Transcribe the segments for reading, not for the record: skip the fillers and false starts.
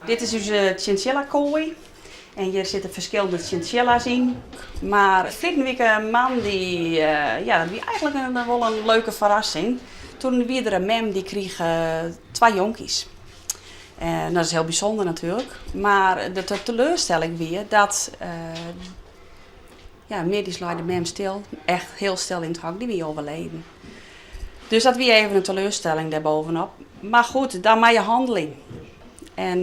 Dit is ús chinchilla-koai. En hjir sitte ferskillende chinchilla's yn. Mar ferleden wike moandei, ja, dat wie eigentlik wol in leuke ferrassing. Toen wie der in mem dy krige twa jonkies. En dat is hiel bysûnder natuerlik. Mar de teleurstelling wie dat, ja, middeis lei de mem stil, echt hiel stil yn it hok, dy wie overleden. Dus dat wie even in teleurstelling dêr bovenop. Mar goed, dan moatte je hannelje. En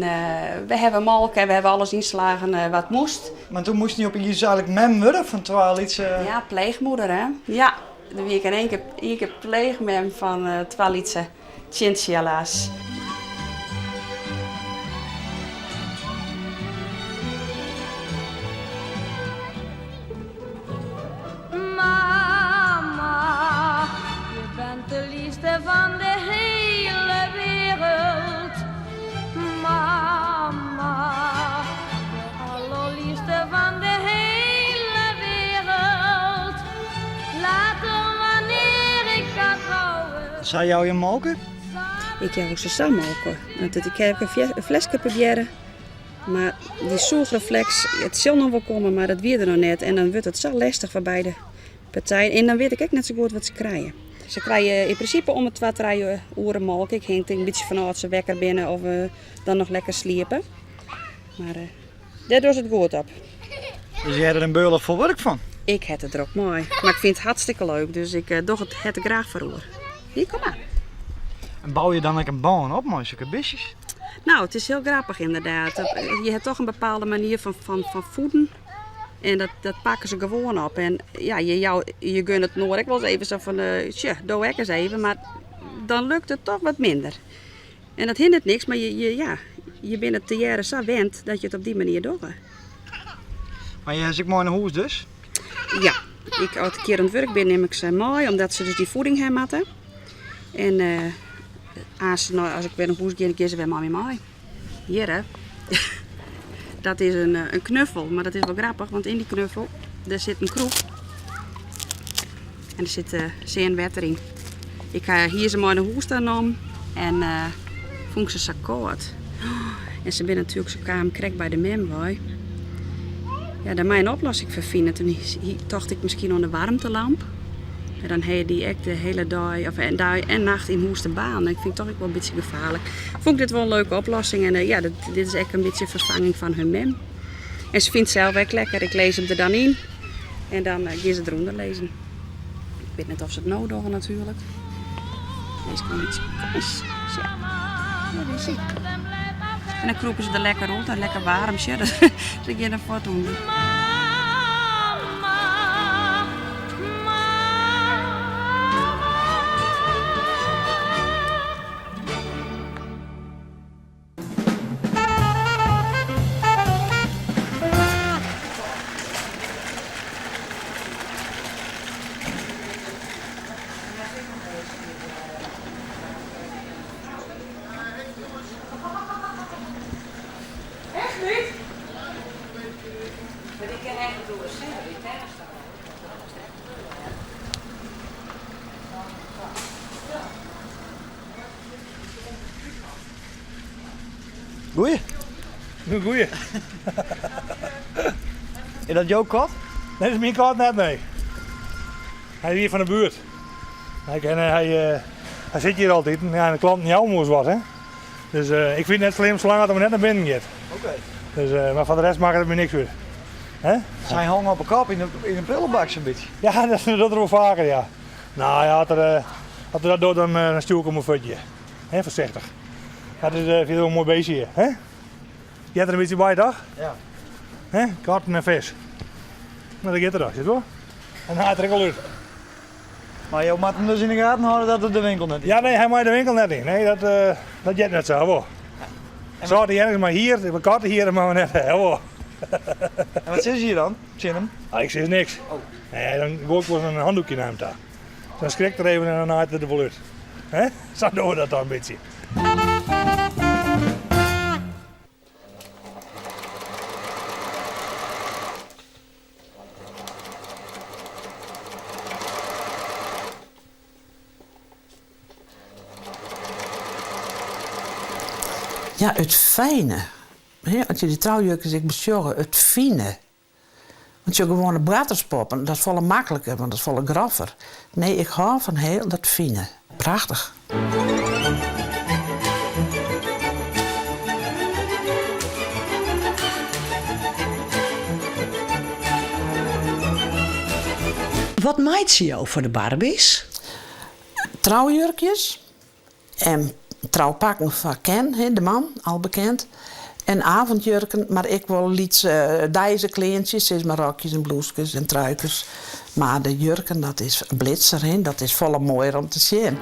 we hawwe molke en we hawwe alles ynslagen wat moast. Mar toen moasten je opiens eigenlik mem wurde fan twa lytse... Ja, pleechmoeder hè. Ja, doe wie ik in ien kear pleechmem fan twa lytse chinchilla's. Mama, je bent de liefste van de hele wereld. Mama, de allerliefste van de hele wereld. Later wanneer ik ga trouwen. Sa jou je molke? Ik jou se sa molke. Want ik ha in fleske probearre. Mar dy sûchrefleks, it sil noch wol komme, mar dat wie der noch net. En dan wurdt it sa lestich foar beide partijen. En dan wit ik ek net sa goed wat se krije. Se krije yn prinsipe om 'e twa, trije oeren molke. It hinget in bytsje fan ôf oft se wekker binne of dan noch lekker sliepe. Mar dêr dogge se it goed op. Dus je ha der in beule fol wurk fan? Ik ha it der drok mei. Mar ik fyn it hartstikke leuk, dus ik doch it het der graach foar oer. Hier, kom mar. En bouwe je dan ek in bân op mei sokke bistjes? Nou, it is hiel grappich ynderdaad. Je ha toch in bepaalde manier fan voeden. En dat pakke se gewoan op. En ja, je, jou, je gun it inoar ek wolris even sa fan, tsja, do ek ris even. Mar dan lukt it toch wat minder. En dat hindert niks, mar je, ja, je binne it tegearre sa wend dat je it op dy manier dogge. Mar je ha se ek mei nei hûs dus? Ja, ik, as ik hjir oan it wurk bin, nim ik se mei, omdat se dus dy fieding ha moatte. En aanst, no, as ik wer nei hûs gean, gean se wer mei my mei. Hjir hè, dat is in knuffel, mar dat is wol grappich, want yn dy knuffel dêr sit in krûk en der sit sean wetter yn. Ik ha hie se mei nei hûs ta nommen en fûn ik se sa kâld. En se binne natuerlik, se kamen krekt by de mem wei. Ja, dêr moat je in oplossing foar fine. Toen tocht ik miskien oan de waarmtelamp. En dan ha je dy ek de hiele dei, of dei en nacht yn hûs te baarnen. Ik fyn it toch ek wol in bytsje gefaarlik. Fûn ik dit wol in leuke oplossing en ja, dit is ek in bytsje ferfanging fan hun mem. En se fynt it sels ek lekker. Ik lis him der dan yn en dan gean se derûnder lizzen. Ik wit net oft se it no dogge natuerlik. Lis ik in bytsje. Kom eens. Ja, dêr is hy. En dan krûpe se der lekker ûnder, lekker waarm. Sjoch, se gean der fuort ûnder. Goeie. Goeie. Is dat jo kat? Nee, dat is myn kat net, nee. Hy wie fan de buert. Hy, hy, hy sit hjir altyd. Ja, en de klanten jouwe him wolris wat, hè. Dus uh, ik fyn it net slim salang't er mar net nei binnen giet. Oké. Dus, uh, mar foar de rest makket it my niks út. Hè? Sy hange op 'e kop yn de prillebak sa'n bytsje. Ja, dat docht er wol faker, ja. Nou ja, as er, as er dat docht, dan, dan stjoer ik him in futje. Hè, foarsichtich. Dat is fierder wol in moai beestje hjir. Hè? Heart der in bytsje by, toch? Ja. Hè? Katten en fisk. Nou, dat giet er dan, zie je wel? En hy hat er ek al út. Mar jo moatte him dus yn de gaten hâlde dat er de winkel net yn. Ja, nee, hy mei de winkel net yn. Nee, dat, uh, dat jet net sa, wol. Zo, die ergens mar hier, de katten hier, mar we net, hè, wol. En wat sizze je dan tsjin him? Ah, ik sis niks. Oh. Nee, dan goai ik wol in handdoekje nei him ta. Dan skrikt er even en dan naait er der wol út. Hè? Sa dogge we dat dan in bytsje. Ja, it fijne. As je dy troujurkjes ek besjogge, it fine. Want sjoch, gewoane boarterspoppen, dat is folle makliker, want dat is folle groffer. Nee, ik hâld fan hiel dat fine. Prachtich. Wat meitsje jo foar de Barbies? Troujurkjes en troupakken foar Ken, de man, al bekend. En avondjurken, mar ek wol lytse deizekleantsjes, sis mar rokjes en bloeskes en truikes. Mar de jurken, dat is blitzer, hè, dat is folle moaier om te sjen.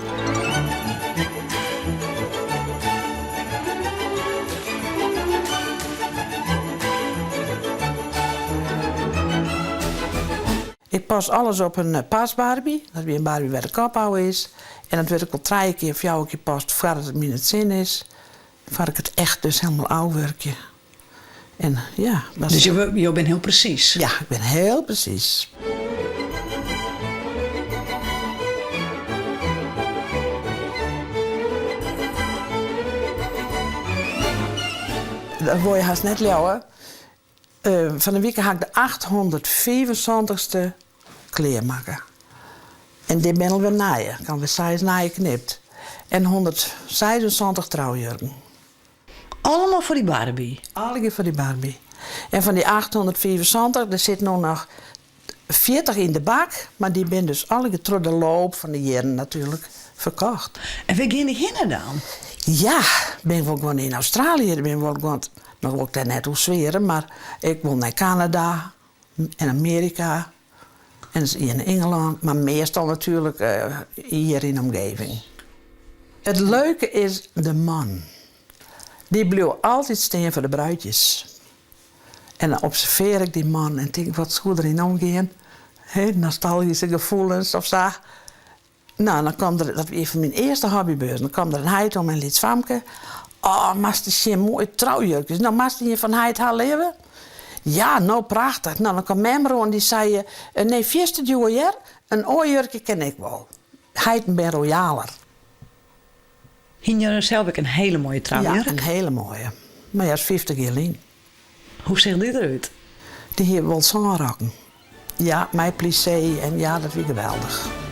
Ik pas alles op in pasbarbie, dat wie in barbie wêr't de kop ôf is. En dat wurdt ek wol trije kear, fjouwer kear past foardat it my nei it sin is. Foar ik it echt dus helemaal ôfwurkje. En ja, dat Dus jo, jo binne hiel presys? Ja, ik bin hiel presys. Dat wol je hast net leauwe. Fan 'e wike ha ik de achthûndertfiifensântichste klearmakke. En dit binne alwer nije. Ik ha alwer seis nije knipt. En hûndertseisensantich troujurken. Allemaal foar dy Barbie? Allegear foar dy Barbie. En fan dy 875, der sit no noch 40 yn de bak, mar dy binne dus allegear troch de loop fan de jierren natuerlik ferkocht. En wêr gean dy hinne dan? Ja, bin wol gewoan yn Australië, bin wol gewoan, no wol ik dêr net oer sweare, mar ik wol nei Kanada en Amearika en yn Ingelân, mar meastal natuerlik hjir yn de omgeving. It leuke is de man. Dy bliuwt altyd stean foar de bruidjes. En dan observear ik dy man en tink wat soe der yn omgean? He, nostalgyske gefoelens of sa. No, dan kwam der, dat wie fan myn earste hobbybeurs, dan kwam der in heit om mei in lyts famke. Oh, moatst ris sjen, moaie troujurkjes. No, moatst ien fan heit ha, leave? Ja, no prachtich. No, dan kwam mem deroan, dy sei, nee, fierste djoer hear, in oar jurkje kin ek wol. Heiten bin royaler. Hiene jo sels ek in hele moaie troujurk? Ja, in hele moaie. Mar ja, is 50 jier lyn. Hoe seach dy derút? Dy hie wol sânrokken. Ja, mei plissé en ja, dat wie geweldich.